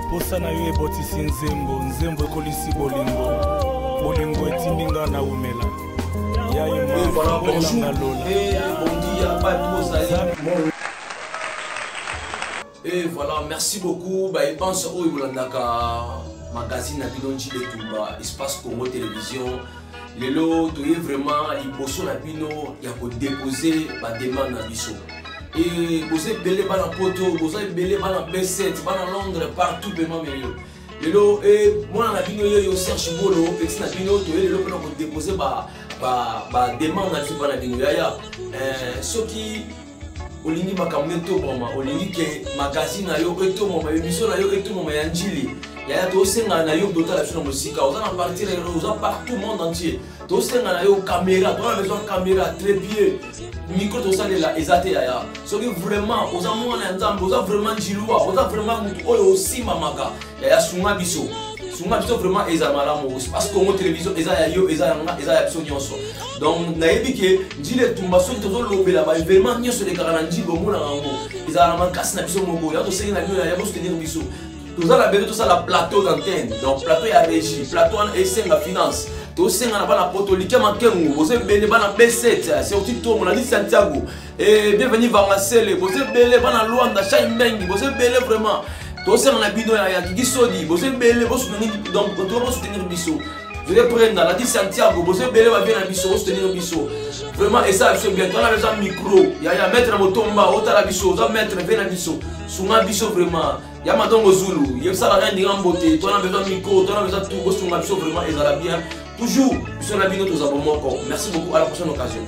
Posa na yo ebotisi nzembo, nzembo ekolisi bolingo, bolingo etindi nga na umela. Et voilà, bonjour et bon dia, bato bozali. Et voilà, merci beaucoup. Bah, pense oyo bolandaka magazine na bino Njile Tumba, Espace Congo Télévision. Lelo toye vraiment liboso na bino ya kodepose bademande na biso. Et boza ebele bana poto, boza ebele bana B7, bana Londres, partout pema meyo. Lelo e mwana na bino yeyo Serge Bolo, petit na bino toye lelo mpona kodepose ba ba ba demande na biso bana bino yaya. Soki olingi makambo etombwama, olingi ke magazine na yo etombwama, emission na yo etombwama ya Njili, yaya tosengana na yo totala biso na mosika, oza na partir, oza partout monde entier, tosenga na yo caméra, toza na besoin caméra, trépied, micro tosalela eza te yaya. Soki vraiment oza mwana ya Nzambe, oza vraiment njiluwa, oza vraiment motu oyo osimbamaka, yaya sunga biso, sunga biso vraiment, eza malamu. Espace Congo Télévision eza ya yo, eza ya nga, eza ya biso nyonso. Donc nayebi ke Njili Etumba, soki tozolobela ba événement nyonso elekaka na Njili, bomonaka yango ezala na makasi na biso moko. Ya tosengi na bino ya bosoutenir biso, toza na besoin tosala plateau d'antenne, donc plateau ya régie, plateau wana esenga finance. Tosenga na bana poto, Likia Makengo, boza ebele bana B7, surtout Tomo na Santiago et bienvenue Vangasele, boza ebele bana Luanda, Shai Mbengi, boza ebele vraiment. Tosenga na bino ya Kiki Sodi, boza ebele, bosoutenir, donc bosoutenir biso. Je vais prendre la dit Santiago, boza ebele ba na biso, bosoutenir biso vraiment, esala biso bien. Tona besoin micro, ya maître Motomba, otala biso, oza maître ve na biso, sunga biso vraiment. Ya Madongo Zulu, yebisaka rien ndinga mbote, tona besoin micro, tona besoin tout, bosunga biso vraiment, ezala bien. Toujours biso na bino toza bomoko. Merci beaucoup, à la prochaine occasion.